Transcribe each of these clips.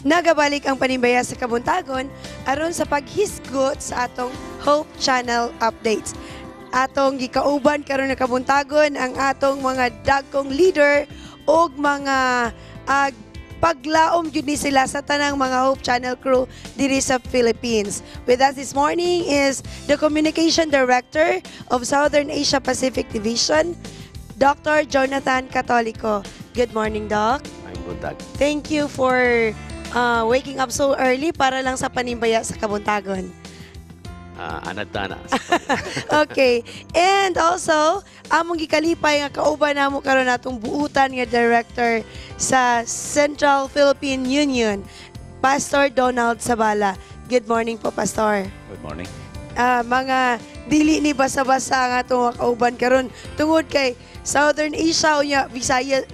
Nagabalik ang Panimbaya sa Kabuntagon aron sa paghisgot sa atong Hope Channel updates. Atong gikauban karon nga kabuntagon ang atong mga dagkong leader og mga paglaom gyud ni sila sa tanang mga Hope Channel crew diri sa Philippines. With us this morning is the Communication Director of Southern Asia Pacific Division, Dr. Jonathan Catolico. Good morning, Doc. Maayong buntag. Thank you for waking up so early para lang sa Panimbaya sa Kabuntagon. Anad tana. Okay. And also, among gikalipay nga kauban namo karon atong buutan nga director sa Central Philippine Union, Pastor Donald Sabala. Good morning po, Pastor. Good morning. Mga dili ni basa-basa ang atong mga kauban karon tungod kay Southern Asia unya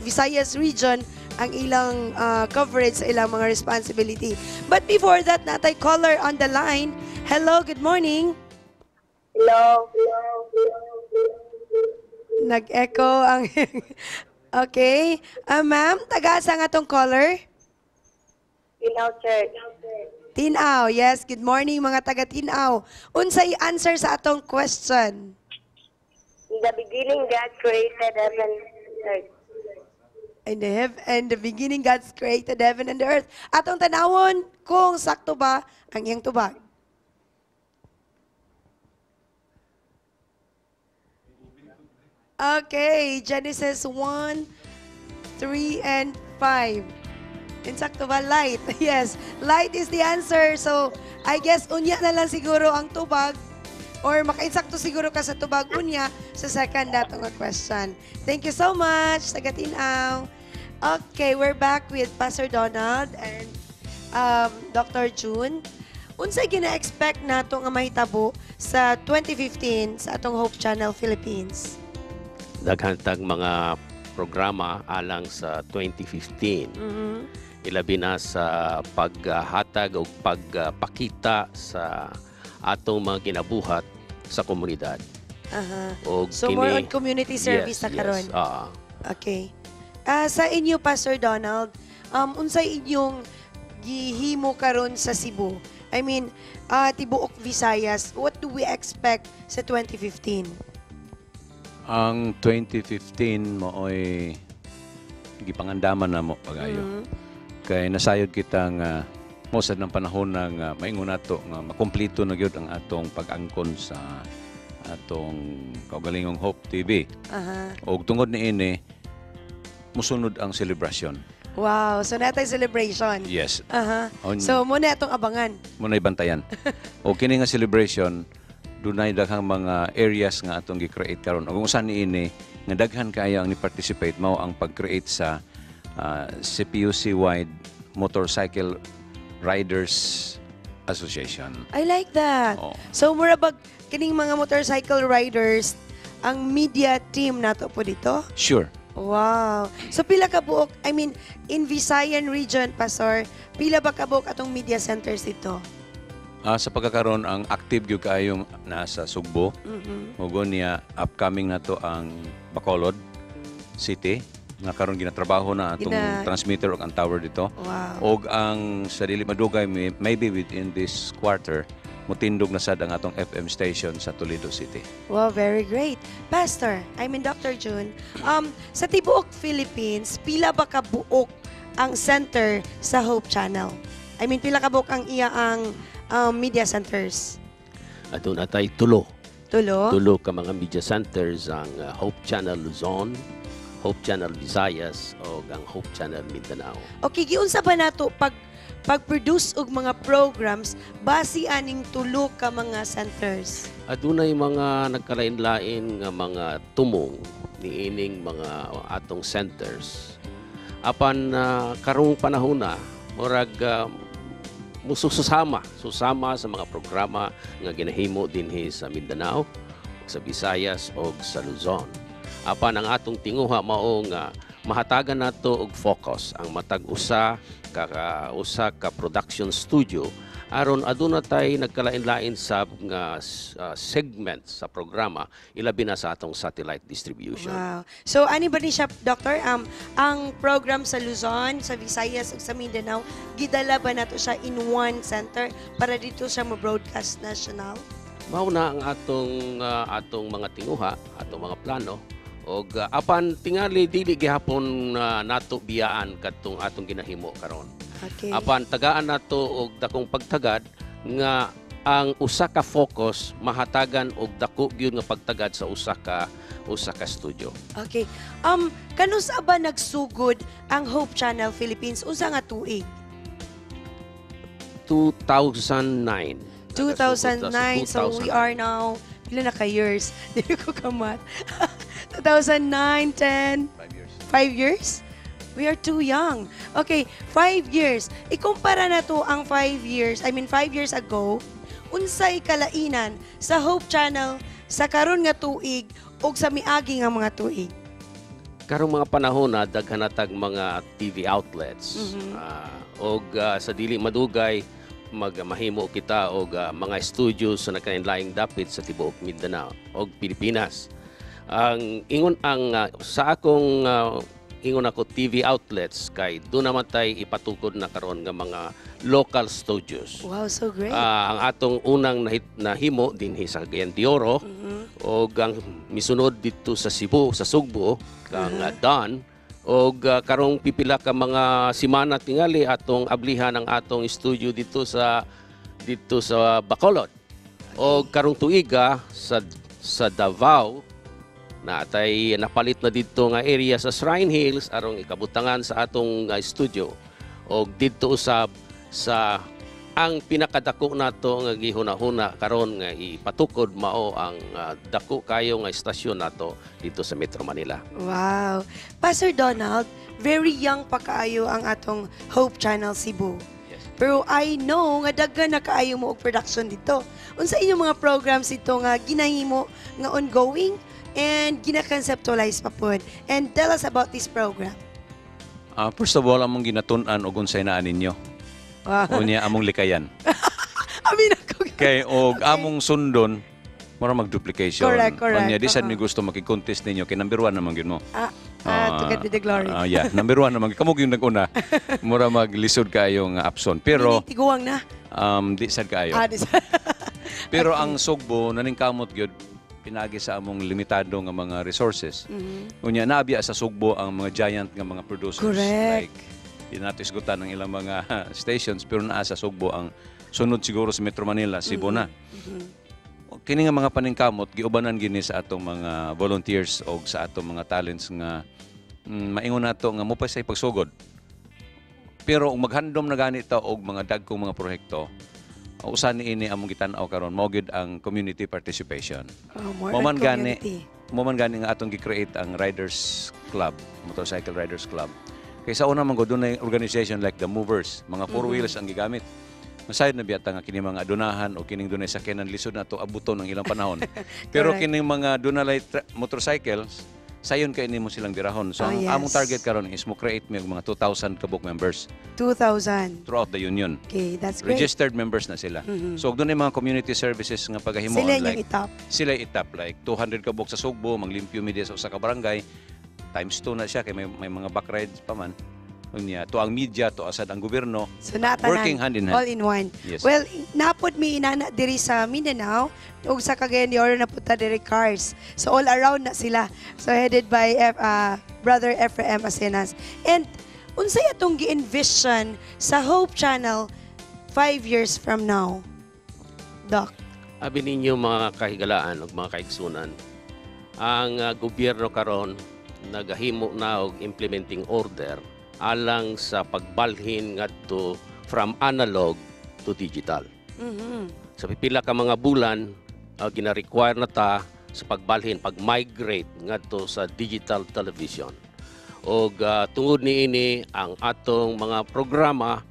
Visayas region ang ilang coverage sa ilang mga responsibility. But before that, naa tay caller on the line. Hello, good morning. Hello. Nag-echo ang. Okay. Ma'am, taga-asa nga atong caller? Tinaw Church. Tinaw. Yes, good morning, mga taga Tinaw. Unsay answer sa atong question? In the beginning, God created heaven and earth. In the beginning, God created heaven and the earth. Atong tanawon kung sakto ba ang iyang tubag. Okay, Genesis 1, 3, and 5. Insakto ba? Light. Yes, light is the answer. So, I guess unya na lang siguro ang tubag or makainsakto siguro ka sa tubag unya sa second nato nga question. Thank you so much, taga Tinaw. Okay, we're back with Pastor Donald and Dr. June. Unsay gina-expect nato nga mahitabo sa 2015 sa atong Hope Channel Philippines? Daghan tag mga programa alang sa 2015. Ilabi na sa paghatag o pagpakita sa atong mga ginabuhat sa komunidad. Og So more on community service Yes, na karon. Yes. Okay. Sa inyo, Pastor Donald, unsay inyong gihimo karon sa Cebu? I mean, tibuok Visayas, what do we expect sa 2015? Ang 2015 maoy gipangandaman namo pagayo. Kay nasayod kita nga mo sad ng panahon na nga maingon nato nga makumpleto na gyud ang atong pag-angkon sa atong kaugalingong Hope TV. Og tungod niini, musunod ang celebration. Wow, so naa tay celebration. Yes. So mao na atong abangan. Mao na ibantayan. O kini nga celebration, dunay daghang mga areas nga atong gi-create karon. Ug usa niini nga daghan kaayo ang ni-participate mao ang pag-create sa CPUC-wide Motorcycle Riders Association. I like that. Oo. So mura bag kining mga motorcycle riders ang media team nato po dito? Sure. Wow. So pila ka buok, I mean, in Visayan region, Pastor, pila ba ka buok atong media centers dito? Sa pagkakaroon, ang active gyud kaayo nasa Sugbo. Mugo niya upcoming nato ang Bacolod City nga karon ginatrabaho na atong transmitter ug ang tower dito. Og ang sa dili madugay, maybe within this quarter, mutindog na sad ang atong FM station sa Toledo City. Wow, very great. Pastor, I mean Dr. June, sa tibuok Philippines, pila ba ka buok ang center sa Hope Channel? I mean, pila ka buok ang iya ang media centers? Aduna tay tulo. Tulo? Tulo ka mga media centers, ang Hope Channel Luzon, Hope Channel Visayas o ang Hope Channel Mindanao. Okay, giunsa ba nato pag-produce og mga programs base aning tulo ka mga centers? Adunay mga nagkalain-lain nga mga tumong niining mga atong centers. Apan karong panahon na murag mususama susama sa mga programa nga ginahimo dinhi sa Mindanao, sa Visayas o sa Luzon. Apan ang atong tinguha mao nga mahatagan nato og focus ang matag usa ka production studio Aron aduna tay nagkalain-lain sa nga segment sa programa, ilabi na sa atong satellite distribution. Wow. So, ani ba ni siya, Doctor? Ang program sa Luzon, sa Visayas, ug sa Mindanao, gidala ba nato siya in one center para dito siya mo-broadcast national? Mao na ang atong mga tinguha, atong mga plano og apan tingali dili gihapon nato biyaan kadtong atong ginahimo karon. Apan tagaan nato og dakong pagtagad nga ang usa ka focus mahatagan og dako gyud nga pagtagad sa usa ka studio. Okay. Kanus-a ba nagsugod ang Hope Channel Philippines? Unsa nga tuig? 2009. 2009. So we are now, pila na ka years? Dili ko ka-math. 2009, 10, 5 years. 5 years? We are too young. Okay, 5 years. Ikumpara na to ang 5 years, I mean 5 years ago, unsay kalainan sa Hope Channel sa karon nga tuig ug sa miagi nga mga tuig? Karong mga panahon na daghan na tag mga TV outlets. Og sa dili madugay mag mahimo kita og mga studios sa nagkalain-laing dapit sa tibuok Mindanao og Pilipinas. Ang ingon ang sa akong ingon ako TV outlets kay doon naman tay ipatukod na karon nga mga local studios. Wow, so great. Ang atong unang nahimo dinhi sa Cagayan de Oro og ang misunod dito sa Cebu, sa Sugbo, kang Don, og karong pipila ka mga semana tingali atong ablihan ang atong studio dito sa Bacolod. Og karong tuiga sa Davao na atay napalit na didto nga area sa Shrine Hills aron ikabutangan sa atong studio. Og didto usab sa ang pinakadako nato nga gihuna-huna karon nga ipatukod mao ang dako kayo nga istasyon nato dito sa Metro Manila. Wow. Pastor Donald, very young pa kaayo ang atong Hope Channel Cebu. Yes. Pero I know nga daghan na kaayo mo og production dito. Unsa inyong mga programs ito nga ginahimo nga ongoing and gina-conceptualize pa pod? And tell us about this program. First of all, among ginatun-an og unsay naa ninyo. Unya among likayan. Amin ako. Kay og among sundon mura mag-duplication. Correct, Unya di sad mi gusto makikontest ninyo kay number one naman gyud mo. Ah, to God be the glory. Yeah, number one naman. Kamo gyud nag-una. Mura maglisod kaayo nga apson. Pero Meaning tiguang na. Di sad kaayo. Ah, Pero ang Sugbo naningkamot gyud pinagi sa among limitado nga mga resources. Unya naabiya sa Sugbo ang mga giant nga mga producers. Like di nato isgutan ang ilang mga stations, pero naa sa Sugbo ang sunod siguro sa Metro Manila, Cebu na. Kini nga mga paningkamot giubanan gini sa atong mga volunteers o sa atong mga talents nga maingon nato nga mo pa sa pagsugod. Pero kung maghandom na gani ta og mga dagkong mga proyekto, usa ni ini among gitan-aw karon mao gyud ang community participation. Oh, more Mo on man gani community. Mo man gani nga atong gi-create ang Riders Club, Motorcycle Riders Club. Kay sa una man gud dunay organization like the Movers, mga four wheels ang gigamit. Masayod na biyata nga kini mga adunahan o kining dunay sakyanan lisod na to abuton ang ilang panahon. Pero kining mga dunalay motorcycles, sayon kay nimo silang birahon. So ang among target karon is mo create mi og mga 2,000 ka buok members 2,000. throughout the union. Okay, that's great. Registered members na sila. So og dunay mga community services nga pagahimuon Sila inyong like itap. Sila itap like 200 ka buok sa Sugbo, manglimpyo mi diya sa usa ka barangay, times 2 na siya kay may mga back rides pa man. Unya, to ang media, to asad ang gobyerno, So natanan, working hand in hand. all in one. Yes. Well, napod mi inana diri sa Mindanao ug sa Cagayan de Oro napud ta diri cars. So all around na sila. So headed by Brother Ephraim Asenas. And unsay atong gi-envision sa Hope Channel 5 years from now? Doc. Abi ninyo, mga kahigalaan ug mga kaigsunan, ang gobyerno karon nagahimo na og implementing order alang sa pagbalhin ngadto from analog to digital. Sa pipila ka mga bulan, gina-require na ta sa pagbalhin, pag-migrate ngadto sa digital television. Og tungod niini ang atong mga programa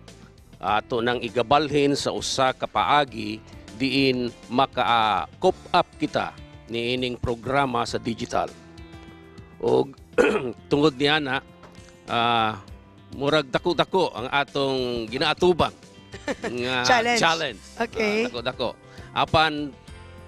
ato nang igabalhin sa usa ka paagi diin maka cope up kita niining programa sa digital. Og tungod niana, murag dako-dako ang atong ginaatubang. Nga Challenge. Challenge. Okay. Ah, dako dako. Apan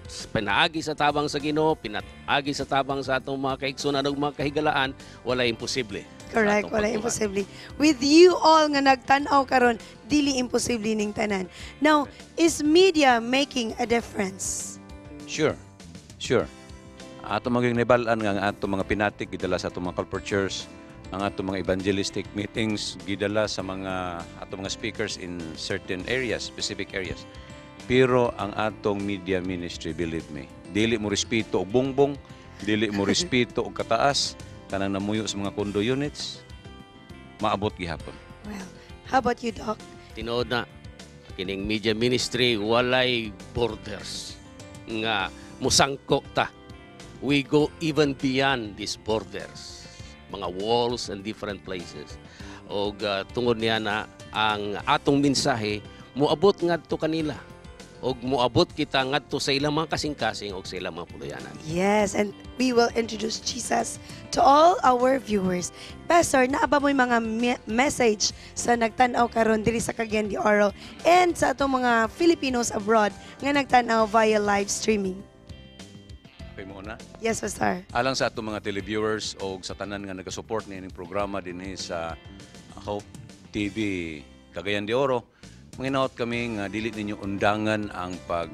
pinaagi sa tabang sa Ginoo, pinaagi sa tabang sa atong mga kaigsunan ug mga kahigalaan, wala imposible sa Correct, atong wala pagbuhat. imposible. With you all nga nagtan-aw karon, dili imposible ning tanan. Now, is media making a difference? Sure. Sure. Ato maging nibal-an nga ang ato mga pinatik gidala sa atong mga colporteurs, ang ato mga evangelistic meetings gidala sa mga ato mga speakers in certain areas, specific areas. Pero ang atong media ministry, believe me, dili mo respeto og bongbong, dili mo respeto og kataas, kanang namuyo sa mga condo units, maabot gihapon. Well, how about you, Doc? Tinuod na kining media ministry, walay borders nga musangko ta. We go even beyond these borders, mga walls and different places. Og tungod niya na ang atong mensahe moabot ngadto kanila og moabot kita ngadto sa ilang mga kasing-kasing og sa ilang mga puluyanan. Yes, and we will introduce Jesus to all our viewers. Pastor, naa ba mo'y mga message sa nagtan-aw karon diri sa Cagayan de Oro and sa atong mga Filipinos abroad nga nagtan-aw via live streaming? Okay mo na? Yes, Pastor. Alang sa atong mga televiewers o sa tanan nga nagasupport niining programa dinhi sa Hope TV Cagayan de Oro, manginaot kami nga dili ninyo undangan ang pag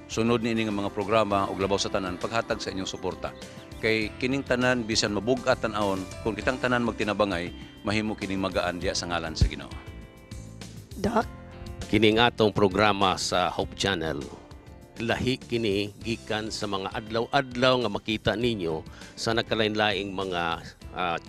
sunod niini nga mga programa ug labaw sa tanan, paghatag sa inyong suporta. Kay kining tanan, bisan mabug-at tan-awon, kung kitang tanan magtinabangay, mahimo kining magaan diya sa ngalan sa Ginoo. Doc? Kining atong programa sa Hope Channel, lahi kini gikan sa mga adlaw-adlaw nga makita ninyo sa nagkalain-laing mga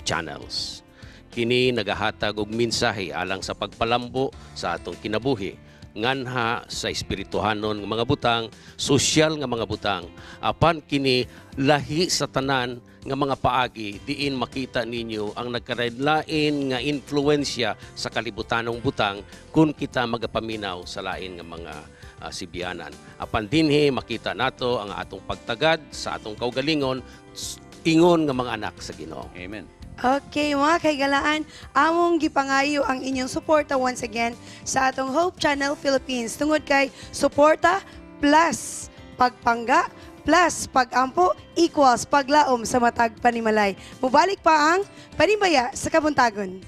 channels. Kini nagahatag og mensahe alang sa pagpalambo sa atong kinabuhi nganha sa espirituhanon nga mga butang, sosyal nga mga butang. Apan kini lahi sa tanan nga mga paagi diin makita ninyo ang nagkalain nga influensya sa kalibutanong butang kung kita magapaminaw sa lain nga mga sibianan. Apan dinhi makita nato ang atong pagtagad sa atong kaugalingon ingon nga mga anak sa Ginoo. Amen. Okay, mga kahigalaan, among gipangayo ang inyong suporta once again sa atong Hope Channel Philippines. Tungod kay suporta plus pagpangga plus pagampo equals paglaom sa matag panimalay. Mubalik pa ang Panimbaya sa Kabuntagon.